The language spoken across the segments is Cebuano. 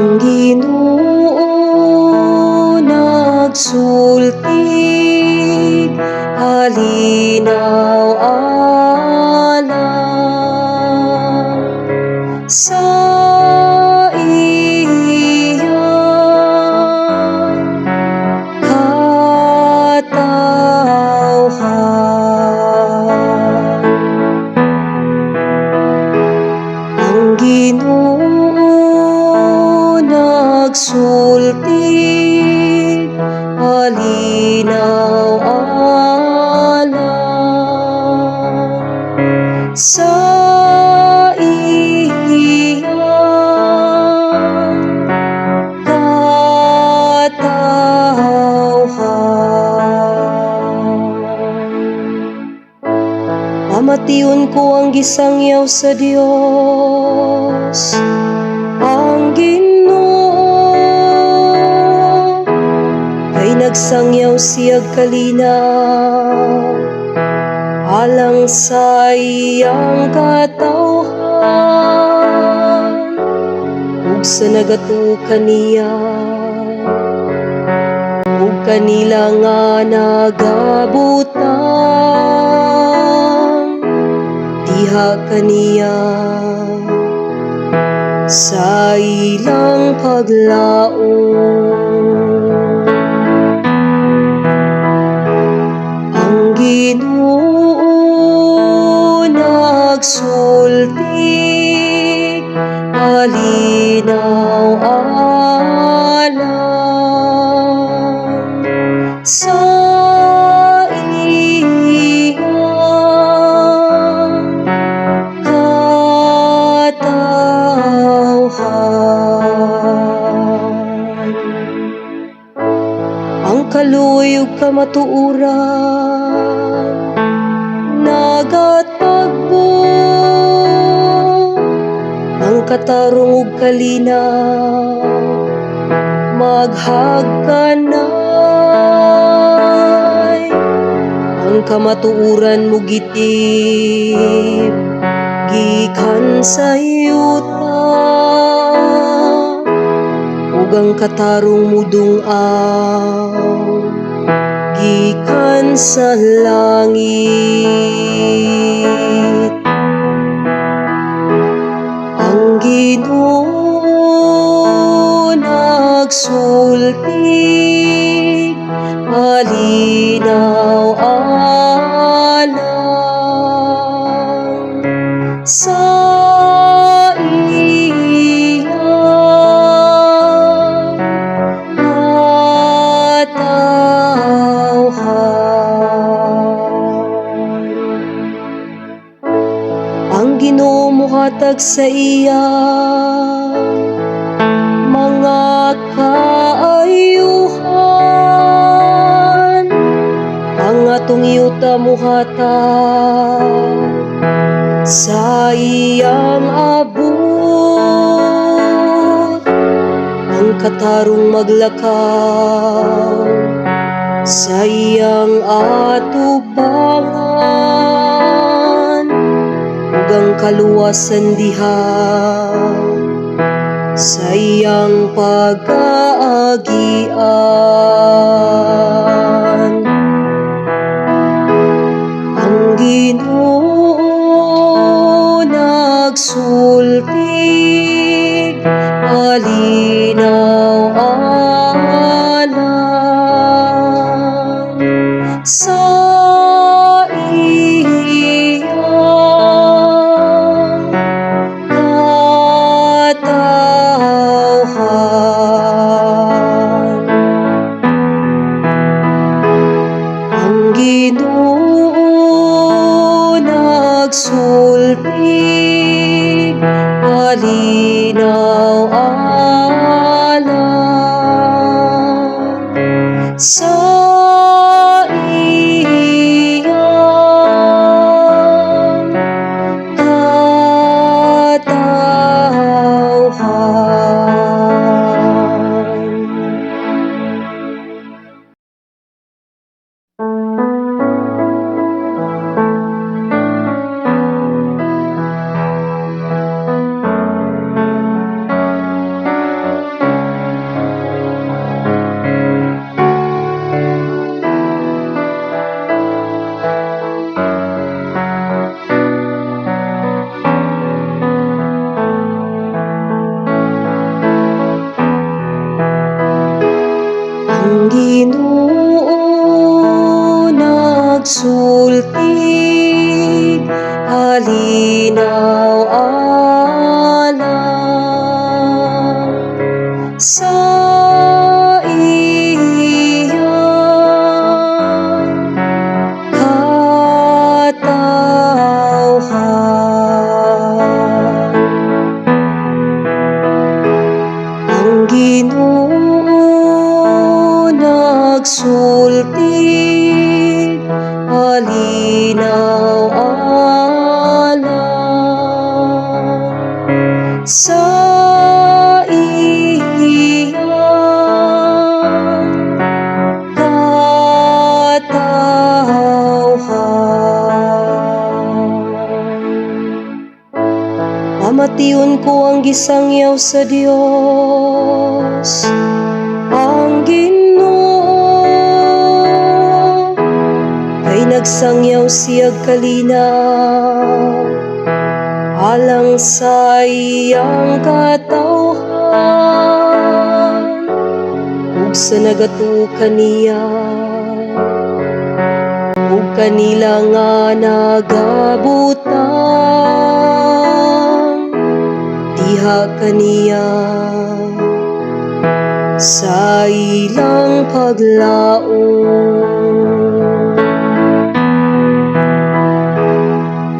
Ang Ginoo nagsulti, kalinaw alang sa iyang katawhan. Ang Ginoo nagsulti, kalinaw alang sa iyang katawhan. Pamation ko ang gisangyaw sa Dios, ang Ginoo, kay nagsangyaw siya'g kalinaw alang sa iyang katawhan ug sa nagatuo kaniya ug kanila nga nagabutang diha kaniya sa ilang paglaom. Ang Ginoo nagsulti, kalinaw alang sa iyang katawhan. Ang kaluoy ug kamatuoran nagatagbo, ang katarong ug kalinaw maghagkanay. Ang kamatuoran mugitib gikan sa yuta ug ang katarong mudung-aw gikan sa langit. Ang Ginoo nagsulti, kalinaw alang sa iyang katawhan. Ang Ginoo mohatag sa iyang mga kaayuhan. Ang atong yuta muhatag sa iyang abot. Ang katarong maglakaw sa iyang atubangan ug ang kaluwasan diha sa iyang pagkaagian. Ang Ginoo nagsulti, kalinaw alang sa iyang katawhan. Ang Ginoo nagsulti, kalinaw alang sa iyang katawhan. Nagsulti, kalinaw alang sa iyang katawhan. Ang Ginoo nagsulti, kalinaw alang sa iyang katawhan. Pamation ko ang gisangyaw sa Dios, ang Ginoo, kay nagsangyaw siya kalinaw alang sa iyang katawhan ug sa nagatuo kaniya ug kanila nga nagabutang diha kaniya sa ilang paglaom.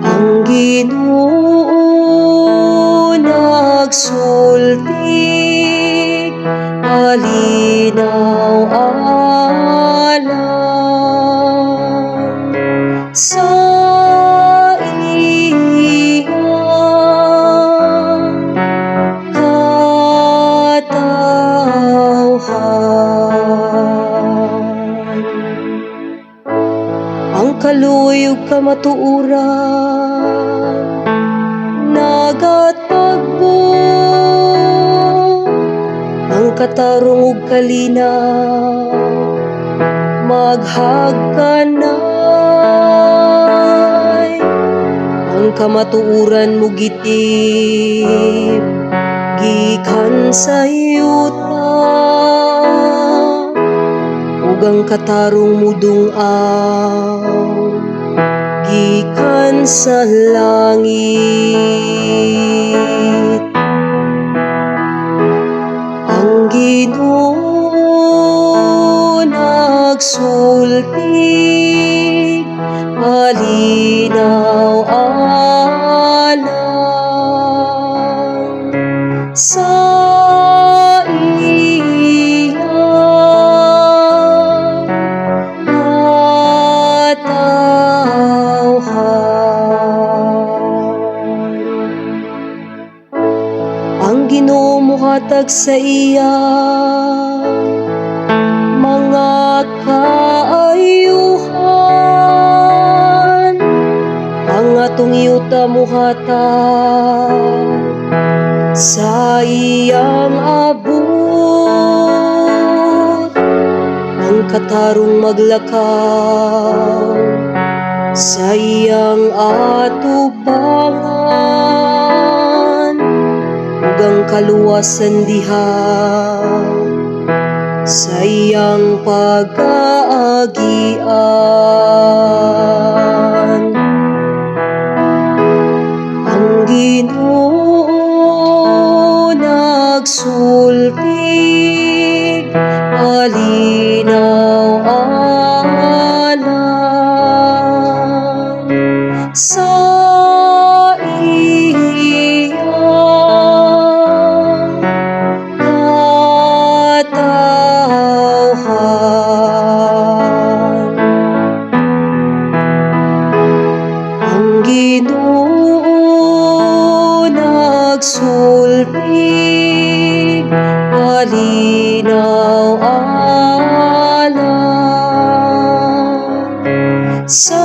Ang Ginoo nagsulti, kalinaw alang sa iyang katawhan. Ang kaluoy ug kamatuoran nagatagbo, ang katarong ug kalinaw maghagkanay. Ang kamatuoran mugitib gikan sa yuta ug ang katarong mudung-aw gikan sa langit. Ang Ginoo nagsulti, kalinaw alang sa iyang katawhan. Ang Ginoo mohatag sa iya mga kaayuhan. Ang atong yuta muhatag sa iyang abot. Ang katarong maglakaw sa iyang atubangan ug ang kaluwasan diha sa iyang pagkaagian. Ang Ginoo nagsulti, kalinaw alang sa iyang katawhan. Ang Ginoo nagsulti, kalinaw alang sa